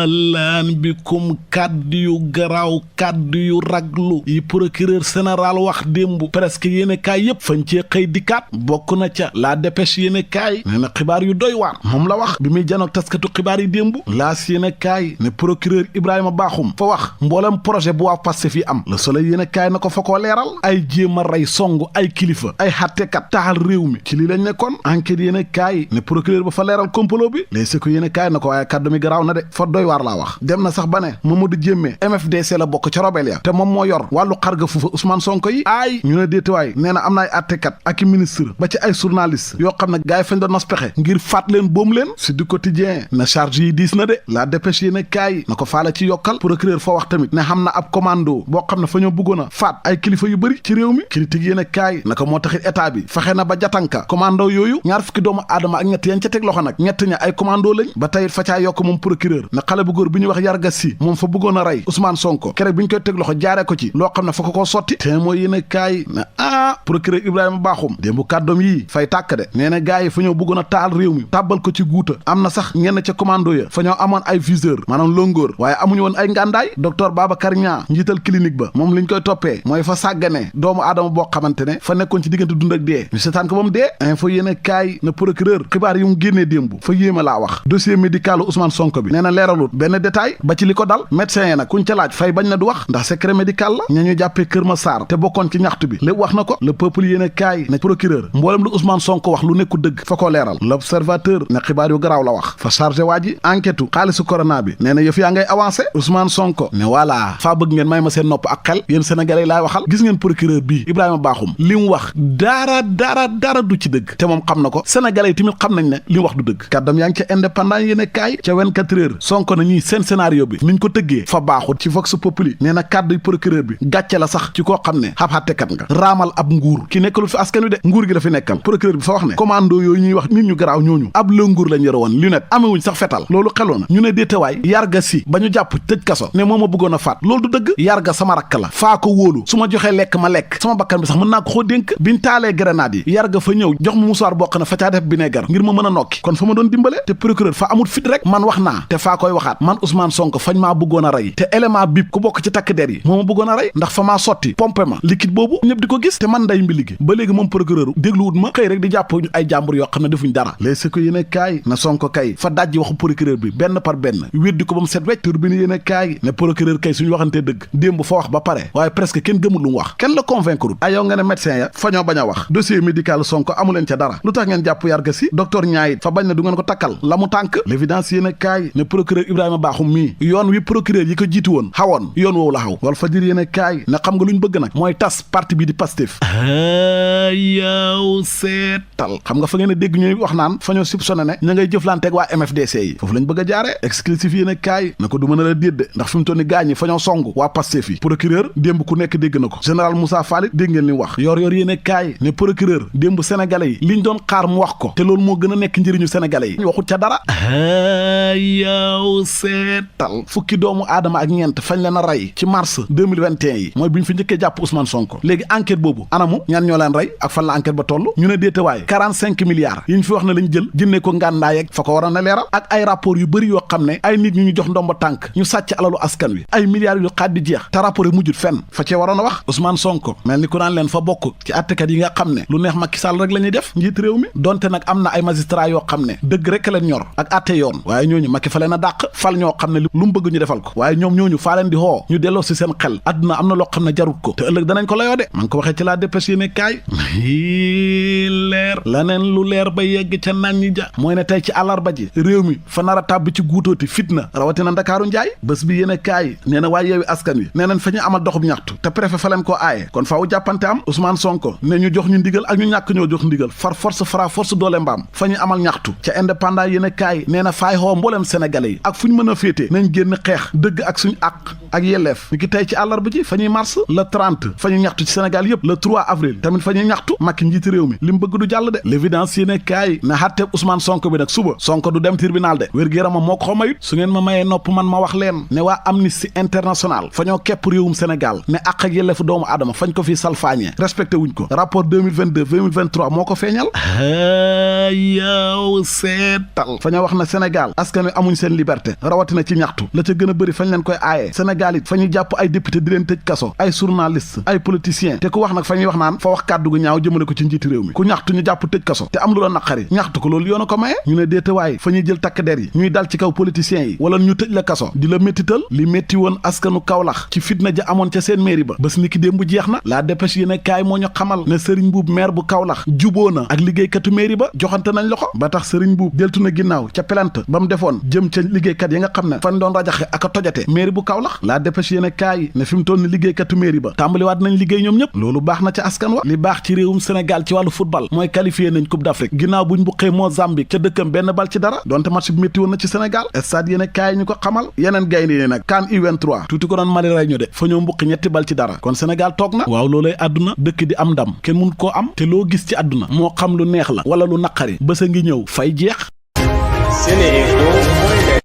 laan bikum kàddu yu garaaw kàddu yu raglu yi procureur général wax démb presque yéene kaay yépp fañ cee xëy dikkaat bokk na ca la dépêche yéene kaay nee na xibaar yu doy waar moom la wax bi muy janook taskatu xibaar yi démb laas yéene kaay ne procureur Ibrahima Bakhoum fa wax mboolem projet bu waa Pastef fi am Le Soleil yéene kaay na ko fa koo leeral ay jéem a rey song ay kilifa ay xattekat taxal réew mi ci lii lañ nekkoon enquête yéene kaay ne procureur ba fa leeral complot bi léeg si ko yéene kaay na ko waaye kàddu mi garaaw na de fa doy waar laa wax dem na sax ba ne Mamadou Diémé MFDC la bokk ca robel ya te moom moo yor wàllu xarga fuufa Ousmane Sonko yi aay ñu ne déetuwaay nee na am na ay attekat ak i ministre ba ci ay journaliste yoo xam ne gars yi fañ doon nas pexe ngir faat leen boom leen si du quotidien na charge yi diis na de la dépêche yéene kaay na ko faala ci yokkal procureur fa wax tamit ne xam na ab commando boo xam ne fa ñoo bëggoon a faat ay kilifa yu bëri ci réew mi critique yéene kaay na ko moo taxit état bi fexe na ba jatanka commando yooyu ñaar fukki doomu aadama ak ñett yañ ca teg loxo nag ñett ña ay commando lañ ba tayit fa caa yokk moom procureur na xale bu góor bi ñuy wax Yarga Si moom fa bëggoon a rey Ousmane Sonko keroog bi ñu koy teg loxo jaaree ko ci loo xam ne fa ko koo sotti te mooy yéene kaay na procureur Ibrahima Bakhoum démbu kàddoom yii fay tàkk de nee na gars yi fa ñoo bëggoon a taal réew mi tàbbal ko ci guuta am na sax ñenn ca commando ya fa ñoo amoon ay viseur maanaam longóor waaye amuñu woon ay ngàndaay docteur Babacar Niang njiital clinique ba moom liñ koy toppee mooy fa sàggane doomu aadama boo xamante ne fa nekkoon ci diggante dund ak dee ñu seetaan ko ba mu dee info yéene kaay na procureur xibaar yi mu génnee démb fa yéema laa wax dossier médical Ousmane Sonko bi nee na leeralut benn détail ba ci li ko dal médecin yi nag kuñ ca laaj fay bañ na du wax ndax secret médical la ña ñu jàppee Kër Massar te bokkoon ci ñaxtu bi lépp wax na ko le peuple yéene kaay na procureur mboolem lu Ousmane Sonko wax lu nekku dëgg fa ko leeral l'observateur ne xibaar yu garaaw la wax fa chargé waa ji enquête xaalisu corona bi nee na yëf yaa ngay avancé Ousmane Sonko ne voilà faa bëgg ngeen may ma seen nopp ak xel yéen sénégalais laay waxal gis ngeen procureur bii Ibrahima Bakhoum li mu wax dara du ci dëgg te moom xam na ko sénégalais yi tamit xam nañ ne li mu wax du dëgg kàddam yaa ngi ca indépendant yéene kaay ca 24 heures Sonko na ñuy seen scénario bi niñ ko tëggee fa baaxut ci vox populi nee na kàddu procureur bi gàcce la sax ci koo xam ne xab-xattekat nga raamal ab nguur ki nekkalul fi askan wi de nguur gi la fi nekkal procureur bi fa wax ne commando yooyu ñuy wax nit ñu garaaw ñooñu ab la nguur lañ yore woon lunette amewuñ sax fetal loolu xeloo na ñu ne déetewaay Yarga Si ba ñu jàpp tëj kaso ne moo ma bëggoon a faat loolu du dëgg Yarga sama rakk la faa ko wóolu su ma joxee lekk ma lekk sama bakkan bi sax mën naa ko xoo dénk biñ taalee grenade yi Yarga fa ñëw jox ma musuwaar bokk na fa caa def vinaigre ngir ma mën a nokki kon fa ma doon dimbale te procureur fa amul fit rek man wax naa te faa koy waxaat man Ousmane Sonko fañ maa bëggoon a rey te élément bip ku bokk ci takk der yi moo ma bëggoon a rey ndax fa maa sotti pompe ma liquide boobu ñëpp di ko gis te man nday mbi liggéey ba léegi moom procureur dégluwut ma xëy rek di jàpp ay jàmbur yoo xam ne defuñ dara léeg si ko yéene kaay na Sonko kay fa dajji waxu procureur bi benn par benn weddi ko ba mu set wecc turbine yéene kaay ne procureur kay suñu waxantee dëgg démb fa wax ba pare waaye presque kenn gëmul lu mu wax kenn la convaincre ay yow nga ne médecin ya fa ñoo bañ a wax dossier médical Sonko amuleen ca dara lu tax ngeen jàpp Yarga Si docteur Niayit fa bañ na du ngeen ko takkal la mu tànk l'évidence yéene kaay ne procureur Ibrahima Bakhoum mii yoon wi procureur yi ko jiitu woon xawoon yoon woowu la xaw wal fajir yéene kaay ne xam nga luñ bëgg nag mooy tas parti bi di Pastef yow seetal xam nga fa ngeen a dégg ñuy wax naan fa ñoo soupçonné ne ña ngay jëflanteeg waa MFDC yi foofu lañ bëgg a jaare exclusif yéene kaay na ko du mën a la déedde ndax fi mu toll ni gaañ ñi fa ñoo song waa Pastef yi procureur démb ku nekk dégg na ko général Moussa Fall dégg ngeen li mu wax yor yéene kaay ne procureur démb sénégalais yi liñ doon xaar mu wax ko te loolu moo gën a nekk njëriñu sénégalais yi waxut ca dara yow seetal fukki doomu aadama ak ñeent fañ leen a rey ci mars 2021 yi mooy bi ñu fi njëkkee jàpp Ousmane Sonko léegi enquête boobu anamu ñaan ñoo leen rey ak fan la enquête ba toll ñu ne déetewaay 45 milliards yi ñu fi wax ne lañ jël jëndee ko ngàndaay ak fa ko waroon a leeral ak ay rapport yu bëri yoo xam ne ay nit ñu jox ndomba tànk ñu sàcc alalu askan wi ay milliards yu xaat di jeex te rapport yi mujjut fenn fa cee waroon a wax Ousmane Sonko mel ni ku naan leen fa bokk ci attekat yi nga xam ne lu neex Macky Sall rek la ñuy def njiit réew mi donte nag am na ay magistrat yoo xam ne dëgg rek leen ñor ak atte yoon waaye ñooñu Macky fa leen a dàq fal ñoo xam ne lu mu bëgg ñu defal ko waaye ñoom ñooñu faa leen di xoo ñu delloo si seen xel adduna am na loo xam ne jarut ko te ëllëg danañ ko layoo de maa ngi ko waxee ci la dépêche yéene kaay leer laneen lu leer ba yegg ca naan ñi ja mooy ne tey ci àllarba ji réew mi fa nar a tàbbi ci guutóoti fitna rawatina Ndakaaru njaay bés bi yéene kaay nee na waaye yeewi askan wi nee nañ fa ñu amal doxub ñaxtu te préfet fa leen koo aaye kon faaw jàppante am Ousmane Sonko ne ñu jox ñu ndigal ak ñu ñàkk ñoo jox ndigal far force fra force doole mbaam fa ñu amal ñaxtu ca indépendant yéene kaay nee na faay xoo mbooleem sénégalais yi ak fu ñu mën a féete nañ dinañ génn xeex dëgg ak suñu àq ak yelleef ñu ki tey ci àllarba ji fa ñuy mars le 30 fa ñuy ñaxtu ci Sénégal yëpp le 3 avril tamit fa ñuy ñaxtu Macky njiiti réew mi li mu bëgg du jàll de l'évidence yéene kaay na xàtteeb Ousmane Sonko bi nag suba Sonko du dem tribunal de wér-gu-yaramam moo ko mayut su ngeen ma mayee nopp man ma wax leen ne waa Amnesty International fa ñoo kepp réewum Sénégal ne àq ak yelleefu doomu aadama fañ ko fii salfaañee respecté wuñ ko rapport 2022-2023 moo ko feeñal yow seetal fa ñoo wax na Sénégal askan wi amuñ seen liberté rawatina ci ñaxtu la ca gën a bëri fañ leen koy aaye Sénégal it fa ñuy jàpp ay député di leen tëj kaso ay journaliste ay politiciens te ku wax nag fa ñuy wax naan fa wax kàddu gu ñaaw jëmale ko ci njiiti réew mi ku ñaxtu ñu jàpp tëj kaso te am lu la naqari ñaxtu ko loolu yoon a ko maye ñu ne déetawaay fa ñuy jël takk der yi ñuy dal ci kaw politiciens yi wala ñu tëj la kaso di la méttital li métti woon askanu Kaolack ci fitna ja amoon ca seen mairie ba bés ni ki démb jeex na la dépêche yéene kaay moo ñu xamal ne Serigne Mboup maire bu Kaolack juboo na ak liggéeykatu mairie ba joxante nañ loxo ba tax Serigne Mboup deltu na ginnaaw ca plainte ba mu defoon jëm ca liggéeykat yi nga xam ne fan doon rajaxe ak a tojate mairie bu Kaolack la dépêche yéene kaay ne fi mu toll ni liggéeykatu mairie ba tàmbaliwaat nañ liggéey ñoom ñëpp loolu baax na ca askan wa li baax ci réewum Sénégal ci wàllu football mooy qualifié nañ Coupe d'Afrique ginnaaw buñ buqee Mozambique ca dëkkam benn bal ci dara donte match bi métti woon na ci Sénégal stade yéene kaay ñu ko xamal yeneen gaynde yi nag CAN U23 tuuti ko doon Mali ray ñu de fa ñoo mbuqi ñetti bal ci dara kon Sénégal toog na waaw loolay àdduna dëkk di am ndam kenn mun koo am te loo gis ci àdduna moo xam lu neex la wala lu naqari bés a ngi ñëw fay jeex.